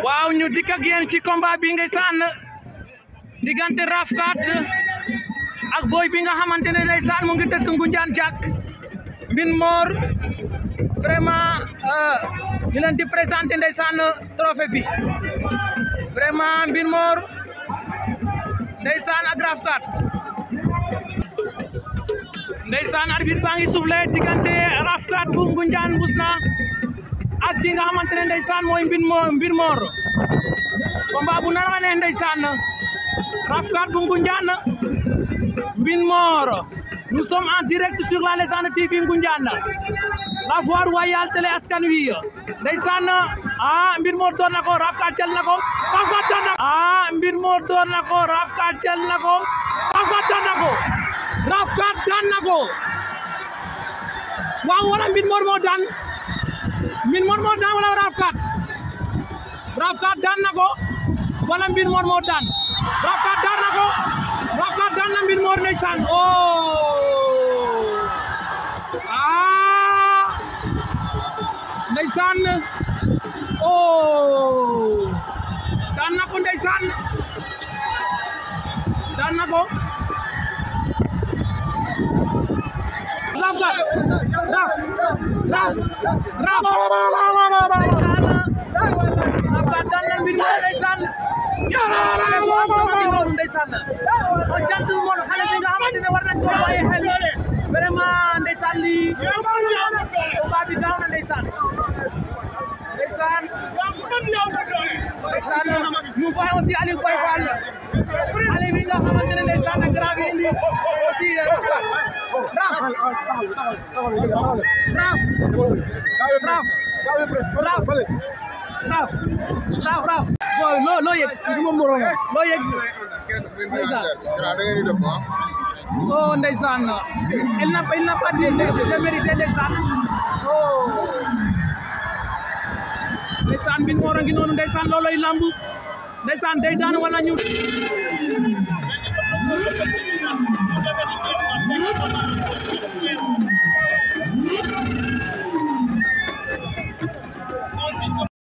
waaw ñu dikk ak yéen ci combat bi ndeysaan diggante Rafkat ak boy bi nga xamante ne ndeysaan mu ngi dëkk Ngunjaan Jak Mbine Mor vraiment ñu leen di présenter ndeysaan trophée bi vraiment Mbine Mor ndeysaan ak Rafkat ndeysaan arbitre baa ngi soufflé diggante Rafkat bu Ngunjaan Busna ak ki nga xamante ne ndeysaan mooy Mbine Mor combat bu nar a neex ndeysaan Rafkat bu Ngunjaan Mbine Mor nous sommes en direct sur la Légende TV Ngunjaan la voix royale télé askan wi ndeysaan Mbine Mor door na ko Rafkat jël na ko Rafkat door na ko Mbine Mor door na ko Rafkat jël na ko Rafkat door na ko Rafkat daan na ko waaw wala Mbine Mor moo daan Mbine Mor moo daan wala Rafkat daan na ko wala Mbine Mor moo daan Rafkat daan na ko Rafkat daan na Mbine Mor ndeysaan ndeysaan daan na ko ndeysaan daan na ko Rafkat daan na Mbine Mor ndeysaan ndeysaan o jant moon xale bi nga xamante ne war nañ ko bàyyi xel vraiment ndeysaan lii combat bi gaaw na ndeysaan nous voyons aussi Aliou Boy Fall xale bi nga xamante ne ndeysaan ak grand bi indi aussi Raf loo yëg loo yëg oh ndeysaan il n'a pas démérité ndeysaan ndeysaan Mbine Mor a ngi noonu ndeysaan looloy lamb ndeysaan day daan wala ñu